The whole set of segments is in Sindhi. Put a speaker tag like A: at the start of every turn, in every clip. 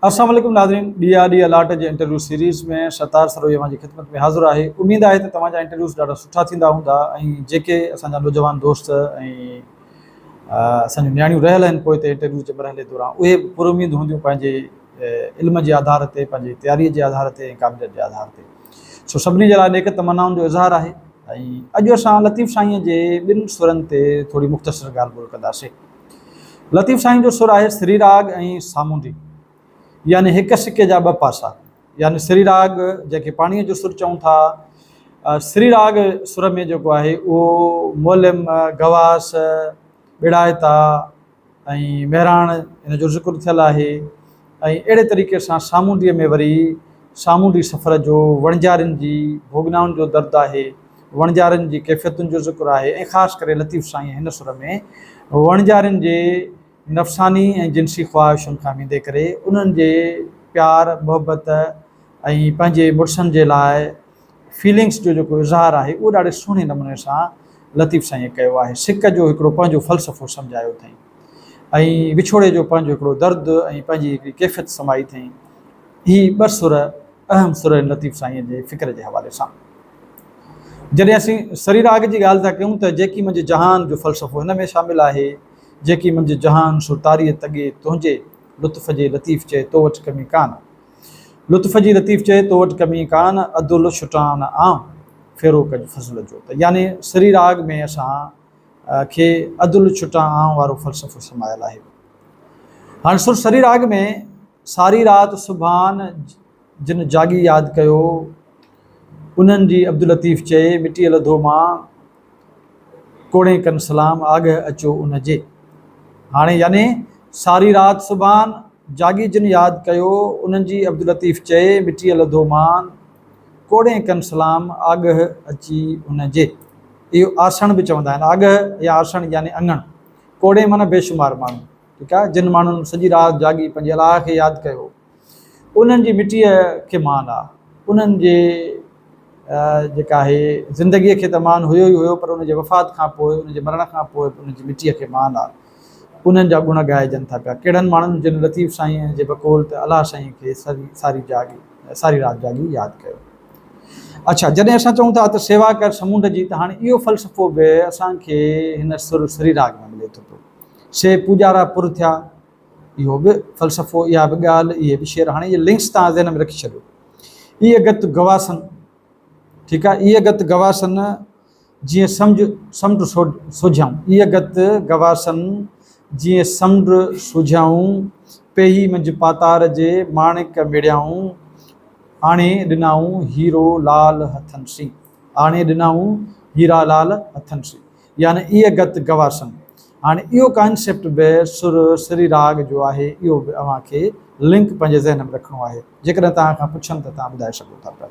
A: السلام عليڪم ناظرين ڊي آر ڊي الاٽ جي انٽرويو سيريز ۾ ستار سروهي اوهان جي خدمت ۾ حاضر آهي اميد آهي ته توهان جا انٽرويوز ڏاڍا سٺا ٿيندا هوندا ۽ جيڪي اسان جا نوجوان دوست ۽ اسان جون نياڻيون رهيل آهن پوئتي انٽرويو جي مرحلي دوران اهي به پر اميد هونديون پنهنجي علم جي آڌار تي پنهنجي تياري جي آڌار تي ۽ قابليت جي آڌار تي سو سڀني جي لاء نيڪ تمنائن جو اظهار آهي ۽ اڄ اسان لطيف سائين جي ٻن سرن تي ٿوري مختصر ڳالهه ٻولهه ڪنداسين لطيف سائين جو سر آهي سري راڳ ۽ سامونڊي يعني هڪ سڪي جا ٻه پاسا يعني سري راڳ جنهن کي پاڻيء جو سر چئون ٿا. سري راڳ سر ۾ جيڪو آهي اهو معلم، غواص، ٻيڙائتا ۽ مهراڻ ان جو ذڪر ٿيل آهي ۽ اهڙي طريقي سان سامونڊيء ۾ وري سامونڊي سفر جو وڻجارين جي ڀوڳنائن جو درد آهي. وڻجارن جي ڪيفيتن جو ذڪر آهي ۽ خاص ڪري لطيف سائينء هن سر ۾ وڻجارين جي نفساني ۽ جنسي خواهشن کان ويندي ڪري انهن جي پيار، محبت ۽ پنهنجي مڙسن جي لاء فيلنگس جو جيڪو اظهار آهي اهو ڏاڍي سهڻي نموني سان لطيف سائينء ڪيو آهي. سڪ جو هڪڙو پنهنجو فلسفو سمجهايو اٿائين ۽ وڇوڙي جو پنهنجو هڪڙو درد ۽ پنهنجي هڪڙي ڪيفيت سمائي اٿائين. هي ٻه سر اهم سر آهن لطيف سائينء جي فڪر جي حوالي سان. جڏهن اسين سري راڳ جي ڳالهه ٿا ڪيون ته جيڪي منجهه جهان جو فلسفو هن ۾ شامل آهي، جيڪي منجهه جهان سو تاريء تڳي تنهنجي، لطف جي لطيف چئي تو وٽ ڪمي ڪان. لطف جي لطيف چئي تو وٽ ڪمي ڪان، عدل ڇٽان آئون، ڦيرو ڪج فضل جو ته يعني سري راڳ ۾ اسان کي عدل ڇٽان آئون وارو فلسفو سمايل آهي. هاڻ سر سري راڳ ۾ ساري رات سبحان جن جاڳي ياد ڪيو، انهن جي عبداللطيف چئي، مٽيء لڌو مان، ڪوڙين ڪن سلام، آڳهه اچو ان جي. هاڻي يعني ساري رات سبحان، جاڳي جن ياد ڪيو، انهن جي عبداللطيف چئي، مٽيء لڌو مان، ڪوڙين ڪن سلام، آڳهه اچي ان جي. اهو آسڻ به چوندا آهن، آڳهه يا آسڻ يعني اڱڻ. ڪوڙين معنيٰ بيشمار ماڻهو، ٺيڪ آهي، جن ماڻهن سڄي رات جاڳي پنهنجي الله کي ياد ڪيو. انهن جي مٽيء کي مان آ. انهن جي جيڪا آهي زندگيء کي ته مان هيو ئي هيو پر ان جي وفات کان پوء ان جي مرڻ کان پوء به انهن جي مٽيء کي مان آ. انهن جا گڻ ڳائجن ٿا پيا. ڪهڙن ماڻهن جن لطيف سائينء جي بقول ته الله سائينء کي ساري جاڳي ساري رات جاڳي ياد ڪيو. اڇا جڏهن اسان چئون ٿا ته سيوا ڪر سمونڊ جي ته هاڻي اهو فلسفو به اسان کي هن سر سري راڳ ۾ ملي ٿو پيو. سي پوڄارا پر ٿيا. اهو به فلسفو، اها به ڳالهه، اهي به شعر، هاڻي اهي لنڪس توهان ذهن ۾ رکي ڇڏيو. ايء گت گواسن، ٺيڪ آهي، ايء گت گواسن جيئن سمجهه سمنڊ سوجهيائون، ايء گت گواسن جيئن سمنڊ سوجهيائون، پيهي منجهه پاتار جي ماڻڪ ميڙيائون، آڻي ڏنائون هيرو لال هٿن سين، آڻي ڏنائون هيرا لال هٿن سين. يعني ايء گت گواسن. هاڻي اهو ڪانسيپٽ به سر سري راڳ جو آهي، اهو به اوهان کي لنڪ پنهنجي ذهن ۾ رکڻو آهي. جيڪڏهن توهان کان پڇن ته توهان ٻڌائي سگهو ٿا پيا.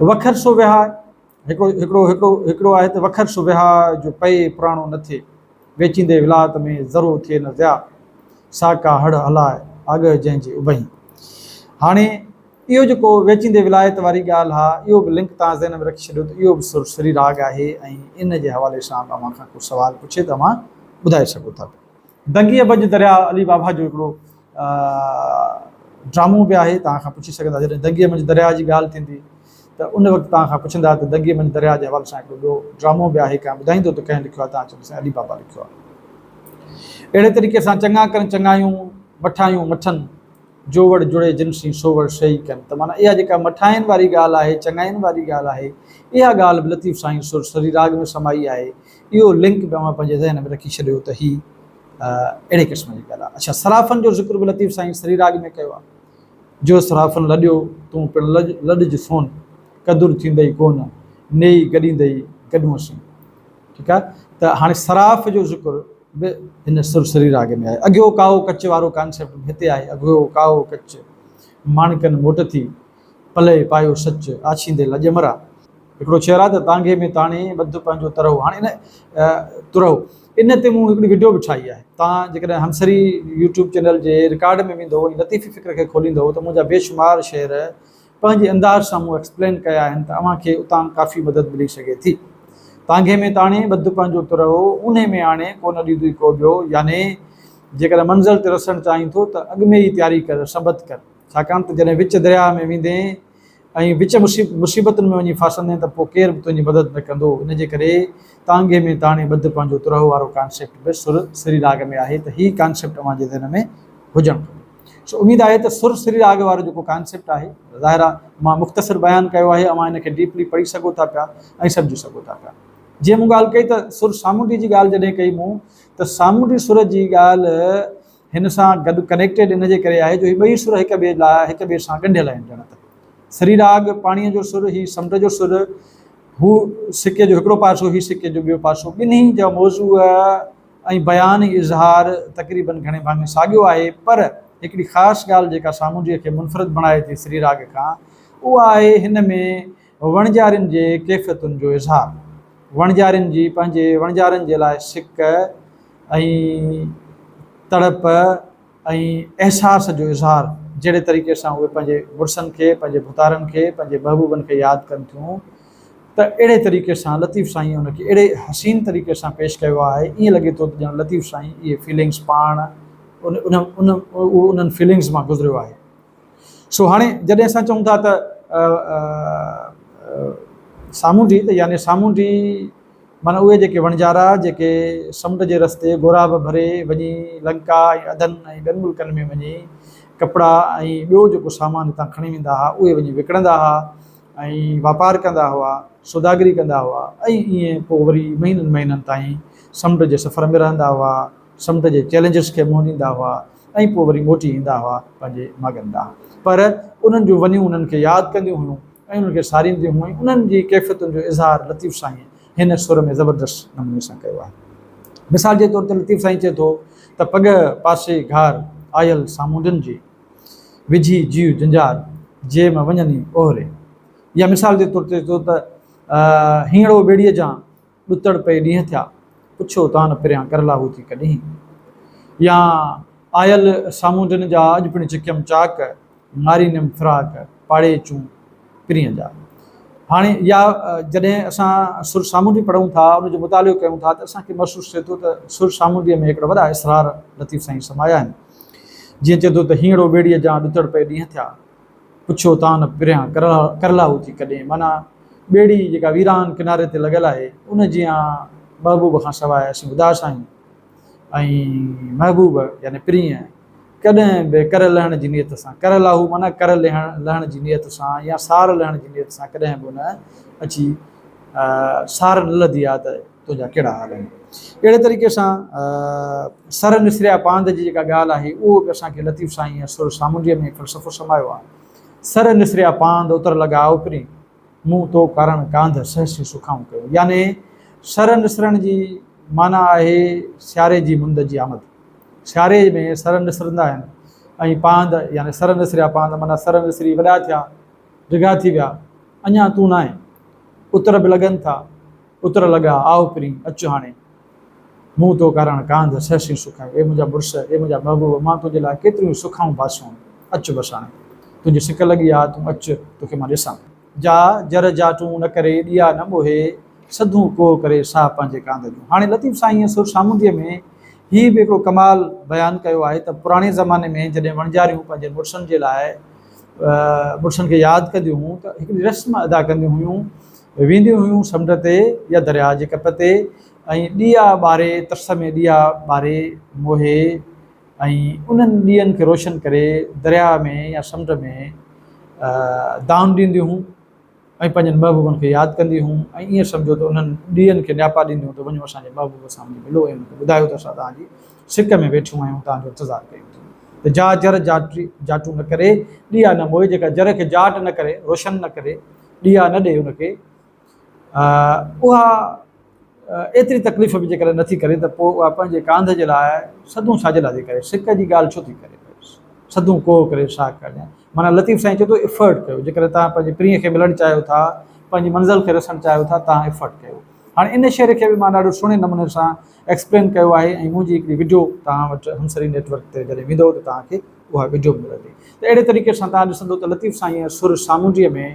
A: وکر سو وهاء، هڪڙو هڪڙو هڪڙو هڪڙو آهي ته وکر سو وهاء جو پئي پراڻو نه ٿئي، ويچيندي ولات ۾ ذرو ٿئي نه ضياء، سا ڪا هڙ هلاء، آڳهه جنهن جي اڀئين. هاڻي اهو جيڪو ويچيندي ولايت واري ڳالهه آ، اهو به لنڪ توهان ذهن ۾ رکي ڇڏيو ته اهو به سر سري راڳ آهي ۽ ان جي حوالي سان به اوهان کان ڪو سوال پڇي ته اوهان ٻڌائي سگهو ٿا پيا. دنگيء بج درياء علي بابا جو هڪڙو ڊرامو به آهي، توهان کان پڇي سگهندا جڏهن دنگيء منجهه درياء جي ڳالهه ٿيندي ته ان وقت توهان کان پڇندا ته دنگيء منجهه درياء جي حوالي سان هڪڙو ٻيو ڊرامو به آهي ڪنهن ٻڌائيندو ته ڪنهن لکيو آهي توهان چوندو سائين علي بابا لکيو آهي. اهڙي طريقي سان چڱا ڪن چڱايون، مٺايون مٺن. جوڙ جڙي جن سين سوڙ سهي ڪن ته معنيٰ اها جيڪا مٺاين واري ڳالهه آهي، چڱاين واري ڳالهه آهي، اها ڳالهه به لطيف سائين سر سري راڳ ۾ سمائي آهي. اهو لنڪ به اوهان پنهنجي ذهن ۾ رکي ڇڏيو ته هي اهڙي قسم جي ڳالهه آهي. اڇا صرافن جو ذڪر به لطيف سائين سري راڳ ۾ ڪيو آهي. جو صرافن لڏيو تون پڻ لڏج سون، قدر ٿيندئي ڪونه، نيئي گڏيندئي گڏون سين. ٺيڪ آهي ته هاڻي صراف جو ذڪر به هن سر سري راڳ ۾ آهي. اگهيو ڪائو ڪچ وارو ڪانسيپٽ به هتي آهي. اگهيو ڪائو ڪچ، ماڻڪن موٽ ٿي، پلئه پايو سچ، آڇيندي لڄ مرا. هڪڙو شعر آهي ته تانگهي ۾ تاڻي، ٻڌ پنهنجو ترهو. هاڻي ان ترهو ان تي مون هڪڙي وڊيو به ٺاهي آهي. توهان جيڪڏهن همسري يوٽيوب چينل جي رڪارڊ ۾ ويندو ۽ لطيفي فڪر کي کوليندو ته منهنجا بيشمار شعر پنهنجي انداز سان مون ايڪسپلين ڪيا آهن ته اوهان کي اتان ڪافي مدد ملي سگهي ٿي. تانگهي ۾ تاڻي، ٻڌ پنهنجو ترهو، اونهي ۾ آڻي، ڪو نه ڏيندوئي ڪو ٻيو، يعني جيڪڏهن منزل تي رسڻ چاهين ٿو ته اڳ ۾ ئي تياري ڪر، سنبت ڪر. ڇاڪاڻ ته جڏهن وچ درياهه ۾ ويندين ۽ وچ مصيبتن ۾ وڃي ڦاسندين ته پوء ڪير به تنهنجي مدد نه ڪندو. ان جي ڪري تانگهي ۾ تاڻي ٻڌ پنهنجو ترهو وارو ڪانسيپٽ به سر سري راڳ ۾ آهي ته هي ڪانسيپٽ اوهان جي ذهن ۾ هجڻ کپي. سو اميد آهي ته سر سري راڳ وارو جيڪو ڪانسيپٽ آهي، ظاهر آهي مان مختصر بيان ڪيو آهي، اوهان ان کي ڊيپلي پڙهي سگهو ٿا پيا ۽ سمجهي سگهو ٿا پيا. جيئن مون ڳالهه ڪئي ته سر سامونڊي جي ڳالهه جڏهن ڪئي مون ته سامونڊي سر جي ڳالهه هن سان گڏ ڪنيڪٽيڊ ان جي ڪري آهي جو هي ٻئي سر هڪ ٻئي لاء هڪ ٻئي سان ڳنڍيل آهن ڄڻ ته سري راڳ پاڻيء جو سر هي سمنڊ جو سر هو سڪي جو هڪڙو پاسو هي سڪي جو ٻيو پاسو ٻنهي جا موضوع ۽ بيان ۽ اظهار تقريبن گهڻي ڀاڱي ساڳيو آهي پر هڪڙي خاص ڳالهه جيڪا سامونڊيء کي منفرد بڻائي ٿي سري راڳ کان اها آهي هن ۾ وڻجارين جي ڪيفيتن جو اظهار وڻجارين جي پنهنجي وڻجارن جي لاء سڪ ۽ تڙپ ۽ احساس جو اظهار جهڙي طريقي سان اهي پنهنجي مڙسن کي، پنهنجي ڀوتارن کي، پنهنجي محبوبن کي ياد ڪن ٿيون ته اهڙي طريقي سان لطيف سائين ان کي اهڙي حسين طريقي سان پيش ڪيو آهي ائين لڳي ٿو ته ڄڻ لطيف سائين اهي فيلنگس پاڻ ان ان ان اهو انهن فيلنگس مان گذريو آهي. سو هاڻي جڏهن اسان چئون ٿا ته سامونڊي ته يعني سامونڊي معنيٰ اهي جيڪي وڻجارا جيڪي سمنڊ جي رستي غوراب ڀري وڃي لنڪا ۽ عدن ۽ ٻين ملڪن ۾ وڃي ڪپڙا ۽ ٻيو جيڪو سامان هتان کڻي ويندا هئا اهي وڃي وڪڻندا هئا ۽ واپار ڪندا هئا سوداگري ڪندا هئا ۽ ائين پوء وري مهينن مهينن تائين سمنڊ جي سفر ۾ رهندا هئا سمنڊ جي چئلينجز کي منهن ڏيندا هئا ۽ پوء وري موٽي ايندا هئا پنهنجي ماڳن ڏانهن. پر انهن جون ونيون انهن کي ياد ڪنديون هيون ۽ انهن کي سارينديون هيون ۽ انهن جي ڪيفيتن جو اظهار لطيف سائينء هن سر ۾ زبردست نموني سان ڪيو آهي. مثال جي طور تي لطيف سائين چئي ٿو ته پڳهه پاسي گهار آيل سامونڊين جي، وجهي جيء جنجار، جي م وڃني اوهري. يا مثال جي طور تي چئي ٿو ته هينئڙو ٻيڙيء جان ڏتڙ پئي ڏينهن ٿيا، پڇيو تان پريان ڪر لاهو ٿي ڪڏهين. يا آيل سامونڊين جا اڄ پڻ چڪيم چاڪ، مارينيم فراق، پاڙي چون پرينء جا. هاڻي يا جڏهن اسان سر سامونڊي پڙهون ٿا، ان جو مطالعو ڪيون ٿا ته اسان کي محسوس ٿئي ٿو ته سر سامونڊيء ۾ هڪڙا وڏا اسرار لطيف سائين سمايا آهن. جيئن چئي ٿو ته هينئڙو ٻيڙيء جان ڏتڙ پئي ڏينهن ٿيا، پڇيو تان پريان ڪرلاهو ٿي ڪڏهين. معنيٰ ٻيڙي جيڪا ويران ڪناري تي لڳل آهي، ان جيان محبوب کان سواء اسين اداس آهيون ۽ محبوب يعني پرينء ڪڏهن به ڪر لهڻ جي نيت سان، ڪر لاهو معنيٰ ڪر لهڻ جي نيت سان يا سار لهڻ جي نيت سان ڪڏهن به نه اچي سار نه لڌي آهي ته تنهنجا ڪهڙا حال آهن. اهڙي طريقي سان سر نسريا پاند جي جيڪا ڳالهه آهي اهو به اسان کي لطيف سائينء سر سامونڊيء ۾ فلسفو سمايو آهي. سر نسريا پاند اتر لڳا اوپرين، مون تو ڪارڻ ڪانڌ سهسين سکائون ڪيون. يعني سر نسرڻ جي معنيٰ آهي سياري جي مند جي آمد. سياري ۾ سر نسرندا آهن ۽ پاند يعني سر نسريا پاند معنيٰ سر نسري وڏا ٿيا، ڊگها ٿي ويا، اڃا تون ناهين. اتر به لڳن ٿا. اتر لڳا، آء پرين، اچ هاڻي. مون تو ڪارڻ ڪانڌ سهسين سکايون. اي منهنجا مڙس، اي منهنجا محبوب، مان تنهنجي لاء ڪيتريون ئي سکائون باسيون آهن. اچ بس هاڻي. تنهنجي سڪ لڳي آ، تون اچ، توکي مان ڏسان. جا جر جاٽون نه ڪري، ڏيئا نه ٻوهي، سڌون ڪوهه ڪري، ساهه پنهنجي ڪانڌ جون. هاڻي لطيف سائينء سر سامونڊيء ۾ هي به هڪڙو ڪمال بيان ڪيو آهي ته پراڻي زماني ۾ جڏهن وڻجاريون پنهنجي مڙسن جي لاء مڙسن کي ياد ڪنديون هيون ته هڪڙي رسم ادا ڪنديون هيون وينديون هيون سمنڊ تي يا درياء جي ڪپ تي ۽ ڏيئا ٻاري ترس ۾ ڏيئا ٻاري موهي ۽ انهن ڏيئن کي روشن ڪري درياء ۾ يا سمنڊ ۾ دان ڏينديون هيون ۽ پنهنجن محبوبن کي ياد ڪنديون هيون ۽ ائين سمجهو ته انهن ڏيئن کي نياپا ڏينديون هيون ته وڃو اسان جي محبوب سان وڃي ملو ۽ ان کي ٻڌايو ته اسان توهان جي سڪ ۾ ويٺيون آهيون توهان جو انتظار ڪيون ٿيون ته جا جر جاٽون نه ڪري ڏيئا نه موهي جيڪا جر کي جاٽ نه ڪري روشن نه ڪري ڏيئا نه ڏي ان کي اها ايتري تڪليف به جيڪڏهن نٿي ڪري ته پوء اها پنهنجي ڪانڌ جي لاء سڌون ڇا جي لاء ٿي ڪري؟ سڪ جي ڳالهه ڇو ٿي ڪري پئي؟ سڌون ڪوهه ڪري ساهه ڪرجانء. معنيٰ لطيف سائين چئي ٿو افرٽ ڪيو، جيڪڏهن توهان پنهنجي پرينء کي ملڻ چاهيو ٿا، پنهنجي منزل کي رسڻ چاهيو ٿا، توهان افرٽ ڪيو. هاڻي ان شعر کي به مان ڏاڍو سهڻي نموني سان ايڪسپلين ڪيو آهي ۽ منهنجي هڪڙي وڊيو توهان وٽ همسري نيٽ ورڪ تي جڏهن ويندو ته توهان کي اها وڊيو به ملندي. ته اهڙي طريقي سان توهان ڏسندو ته لطيف سائينء سر سامونڊيء ۾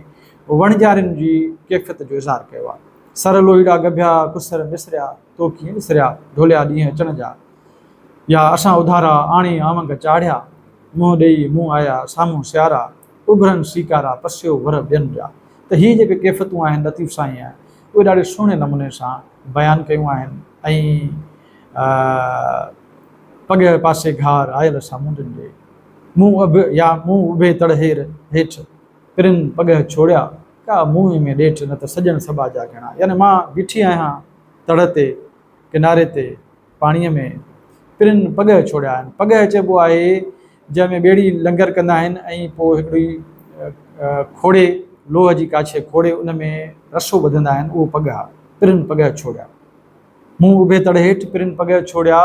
A: وڻجارين جي ڪيفيت جو اظهار ڪيو آهي. سر لوهيڙا ڳڀيا، ڪسر نسريا، تو ڪيئن وسريا، ڍوليا ڏينهن اچڻ جا. يا اسان اڌارا آڻي آونگ چاڙهيا، منهن ڏيئي مون آيا سامهون سيارا، اڀرن سيڪارا پسيو ور ٻين جا. ته هي جيڪي ڪيفتون آهن لطيف سائينء اهي ڏاڍي سهڻي نموني سان بيان ڪيون آهن ۽ پڳهه پاسي گهار آيل سامونڊين جي مون اڀ يا مون اڀي تڙ هير هيٺ پرين پڳهه ڇوڙيا ڪا مون ۾ ڏيٺ نه ته سڄڻ سٻاجها گهڻا يعني مان بيٺي آهيان تڙ تي ڪناري تي پاڻيء ۾ پرين پڳهه ڇوڙيا آهن. پڳهه چئبو آهي جنهن ۾ ٻيڙي لنگر ڪندا آهن ۽ پوء هڪڙي کوڙي لوهه جي ڪا شيء کوڙي ان ۾ رسو ٻڌندا آهن اهو پڳهه آهي. پرين پڳهه ڇوڙيا. مون اڀي تڙ هيٺ پرين پڳهه ڇوڙيا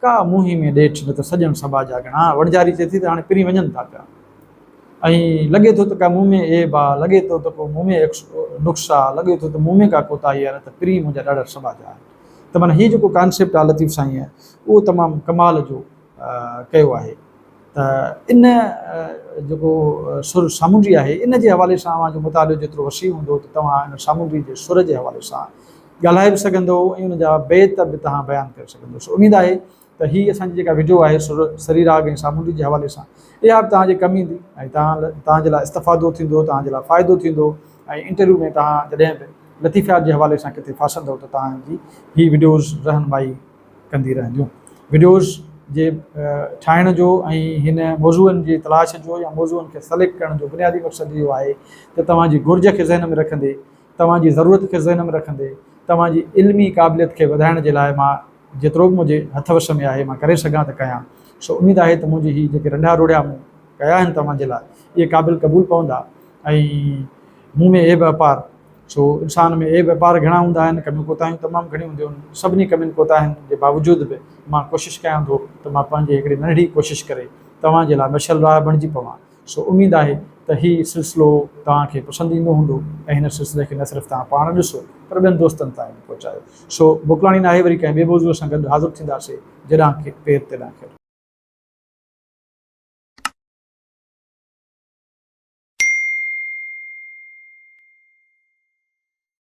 A: ڪا منهين ۾ ڏيٺ نه ته سڄڻ سٻاجها گهڻا. وڻجاري چئي ٿي ته هاڻي پرين وڃن ٿا پيا ۽ لڳي ٿو ته ڪا مون ۾ عيب آ، لڳي ٿو ته ڪو مون ۾ نقص آ، لڳي ٿو ته مون ۾ ڪا ڪوتاهي آ نه ته پرين منهنجا ڏاڍا سٻاجها آهن. ته معنيٰ هي جيڪو ڪانسيپٽ آهي لطيف سائينء اهو تمام ڪمال جو ڪيو آهي ته ان جيڪو سر سامونڊي آهي ان جي حوالي سان اوهان جو مطالعو جيترو وسيع هوندو ته توهان ان سامونڊي جي سر جي حوالي سان ڳالهائي به سگهندو ۽ ان جا بيت به توهان بيان ڪري سگهندو سو اميد آهي ته هي اسان جي جيڪا وڊيو آهي سر سري راڳ ۽ سامونڊي جي حوالي سان اها به توهان جي ڪم ايندي ۽ توهان توهان جي لاء استفادو ٿيندو توهان جي لاء فائدو ٿيندو ۽ انٽرويو ۾ توهان جڏهن به لطيفيات جي حوالي سان ڪٿي ڦاسندؤ ته توهان جي هي وڊيوز رهنمائي ڪندي رهنديون. وڊيوز جي ٺاهڻ جو ۽ هن موضوعن جي تلاش جو يا موضوعن کي سليڪٽ ڪرڻ جو بنيادي مقصد اهو آهي ته توهان جي گهرج کي ذهن ۾ رکندي، توهان جي ضرورت کي ذهن ۾ رکندي، توهان جي علمي قابليت کي وڌائڻ جي لاء مان جيترو به منهنجي هٿ وس ۾ آهي مان ڪري سگهان ته ڪيان. سو اميد آهي ته منهنجي هي جيڪي رنڍا روڙيا مون ڪيا آهن توهان جي لاء اهي قابل قبول پوندا ۽ مون ۾ عيب اپار سو انسان ۾ عيب اپار گهڻا هوندا آهن، ڪميون ڪوتاهيون تمام گهڻيون هونديون آهن، سڀني ڪمين ڪوتاهين جي باوجود به مان ڪوشش ڪيان ٿو ته مان پنهنجي هڪڙي ننڍڙي ڪوشش ڪري توهان جي لاء مشعل راهه بڻجي پوان. سو اميد آهي ته هي سلسلو توهان کي پسند ايندو هوندو ۽ هن سلسلي کي نه صرف توهان پاڻ ڏسو پر ٻين دوستن تائين به پهچايو. سو موڪلاڻي ناهي وري ڪنهن ٻئي موضوع سان گڏ حاضر ٿينداسي جيڏانهن پير تيڏانهن خير.